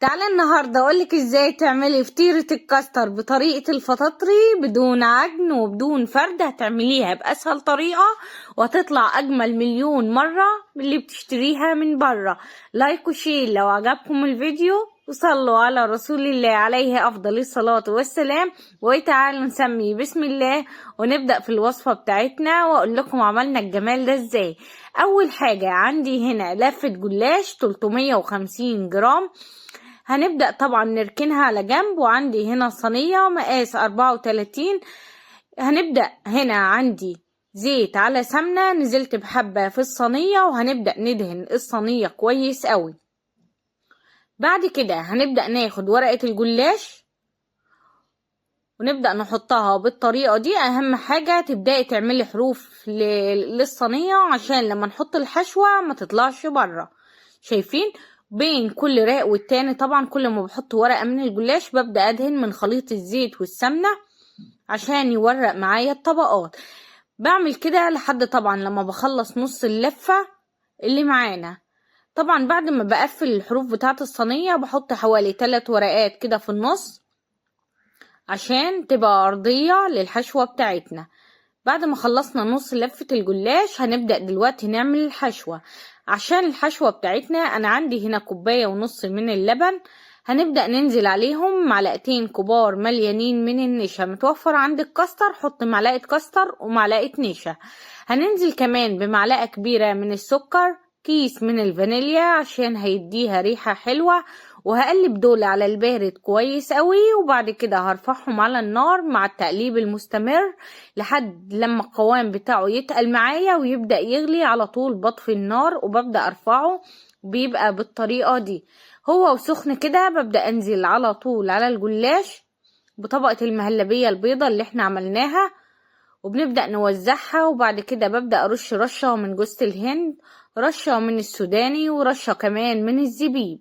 تعالى النهارده اقولك ازاي تعملي فطيرة الكاستر بطريقة الفطاطري بدون عجن وبدون فرد. هتعمليها باسهل طريقة وهتطلع اجمل مليون مرة من اللي بتشتريها من بره. like و share لو عجبكم الفيديو، وصلوا على رسول الله عليه افضل الصلاة والسلام. وتعالوا نسمي بسم الله ونبدأ في الوصفة بتاعتنا واقول لكم عملنا الجمال ده ازاي. اول حاجة عندي هنا لفة جلاش 350 جرام، هنبدأ طبعا نركنها على جنب. وعندي هنا صينية مقاس 34. هنبدأ هنا عندي زيت على سمنة، نزلت بحبة في الصينية وهنبدأ ندهن الصينية كويس قوي. بعد كده هنبدأ ناخد ورقة الجلاش ونبدأ نحطها بالطريقة دي. اهم حاجة تبدأي تعملي حروف للصينية عشان لما نحط الحشوة ما تطلعش بره. شايفين بين كل راق والتاني طبعا كل ما بحط ورقة من الجلاش ببدأ ادهن من خليط الزيت والسمنة عشان يورق معايا الطبقات. بعمل كده لحد طبعا لما بخلص نص اللفة اللي معانا. طبعا بعد ما بقفل الحروف بتاعت الصينية بحط حوالي 3 ورقات كده في النص عشان تبقى أرضية للحشوة بتاعتنا. بعد ما خلصنا نص لفة الجلاش هنبدأ دلوقتي نعمل الحشوة. عشان الحشوة بتاعتنا أنا عندي هنا 1.5 كوباية من اللبن، هنبدأ ننزل عليهم معلقتين كبار مليانين من النشا. متوفر عندك كاستر حط معلقة كاستر ومعلقة نشا. هننزل كمان بمعلقة كبيرة من السكر، كيس من الفانيليا عشان هيديها ريحة حلوة، وهقلب دول على البارد كويس قوي. وبعد كده هرفعهم على النار مع التقليب المستمر لحد لما القوام بتاعه يتقل معايا ويبدأ يغلي. على طول بطفي النار وببدأ ارفعه، بيبقى بالطريقة دي هو وسخن كده. ببدأ انزل على طول على الجلاش بطبقة المهلبية البيضة اللي احنا عملناها وبنبدأ نوزعها. وبعد كده ببدأ ارش رشة من جوز الهند، رشة من السوداني، ورشة كمان من الزبيب.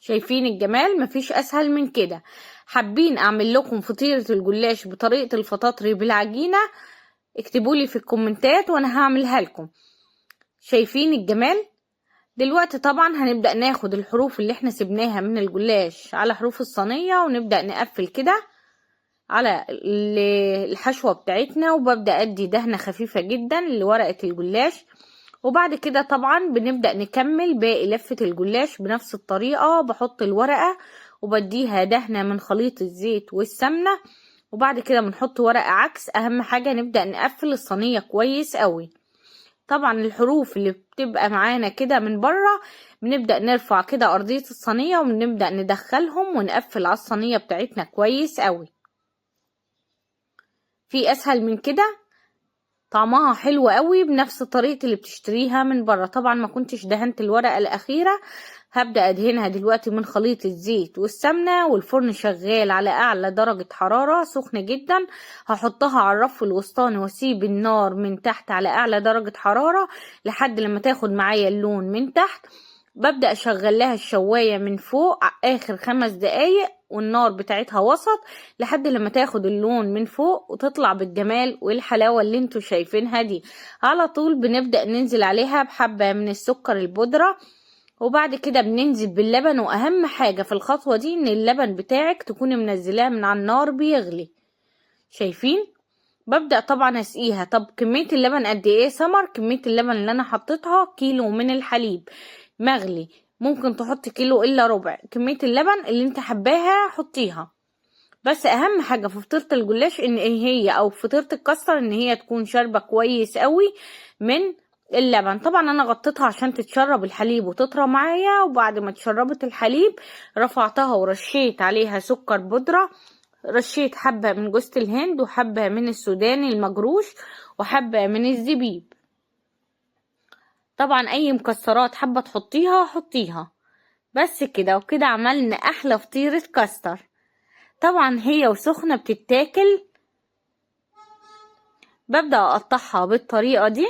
شايفين الجمال؟ مفيش اسهل من كده. حابين اعمل لكم فطيرة الجلاش بطريقة الفطاطري بالعجينة؟ اكتبولي في الكومنتات وانا هعملها لكم. شايفين الجمال؟ دلوقتي طبعا هنبدأ ناخد الحروف اللي احنا سبناها من الجلاش على حروف الصينية ونبدأ نقفل كده على الحشوة بتاعتنا، وببدأ ادي دهنة خفيفة جدا لورقة الجلاش. وبعد كده طبعا بنبدأ نكمل باقي لفة الجلاش بنفس الطريقة. بحط الورقة وبديها دهنة من خليط الزيت والسمنة، وبعد كده بنحط ورقة عكس. اهم حاجة نبدأ نقفل الصينية كويس قوي. طبعا الحروف اللي بتبقى معانا كده من بره بنبدأ نرفع كده ارضية الصينية وبنبدأ ندخلهم ونقفل على الصينية بتاعتنا كويس قوي. في اسهل من كده؟ طعمها حلو قوي بنفس طريقة اللي بتشتريها من بره. طبعا ما كنتش دهنت الورقة الأخيرة، هبدأ أدهنها دلوقتي من خليط الزيت والسمنة، والفرن شغال على أعلى درجة حرارة سخنة جدا. هحطها على الرف الوسطاني واسيب النار من تحت على أعلى درجة حرارة لحد لما تاخد معايا اللون من تحت. ببدأ أشغل لها الشواية من فوق آخر 5 دقايق والنار بتاعتها وسط لحد لما تاخد اللون من فوق وتطلع بالجمال والحلاوة اللي انتوا شايفينها دي. على طول بنبدأ ننزل عليها بحبة من السكر البودرة، وبعد كده بننزل باللبن. واهم حاجة في الخطوة دي ان اللبن بتاعك تكوني منزلاه من على النار بيغلي. شايفين؟ ببدأ طبعا اسقيها. طب كمية اللبن قد ايه سمر؟ كمية اللبن اللي انا حطيتها كيلو من الحليب مغلي، ممكن تحط كيلو الا ربع. كمية اللبن اللي انت حباها حطيها، بس اهم حاجة في فطيرة الجلاش ان هي او فطيرة الكاستر ان هي تكون شاربة كويس قوي من اللبن. طبعا انا غطيتها عشان تتشرب الحليب وتطرى معايا. وبعد ما اتشربت الحليب رفعتها ورشيت عليها سكر بودرة، رشيت حبة من جوزة الهند وحبة من السوداني المجروش وحبة من الزبيب. طبعا اي مكسرات حابة تحطيها حطيها. بس كده وكده عملنا احلى فطيرة كاستر. طبعا هي وسخنة بتتاكل. ببدأ اقطعها بالطريقة دي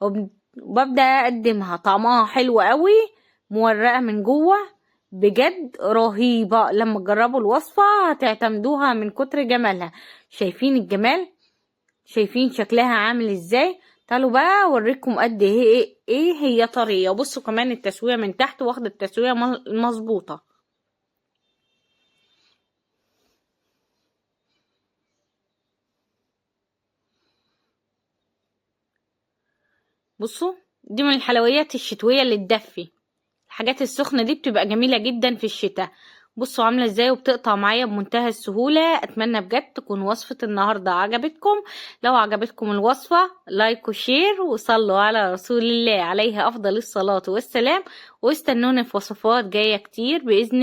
وببدأ اقدمها. طعمها حلو قوي، مورقة من جوه، بجد رهيبة. لما تجربوا الوصفة هتعتمدوها من كتر جمالها. شايفين الجمال؟ شايفين شكلها عامل ازاي؟ تعالوا بقى اوريكم قد ايه هي طرية. بصوا كمان التسوية من تحت واخده التسوية المظبوطه. بصوا دي من الحلويات الشتوية اللي تدفي، الحاجات السخنة دي بتبقى جميلة جدا في الشتاء. بصوا عاملة ازاي وبتقطع معايا بمنتهى السهولة. اتمنى بجد تكون وصفة النهاردة عجبتكم. لو عجبتكم الوصفة like و share، وصلوا على رسول الله عليه افضل الصلاة والسلام، واستنونا في وصفات جاية كتير بإذن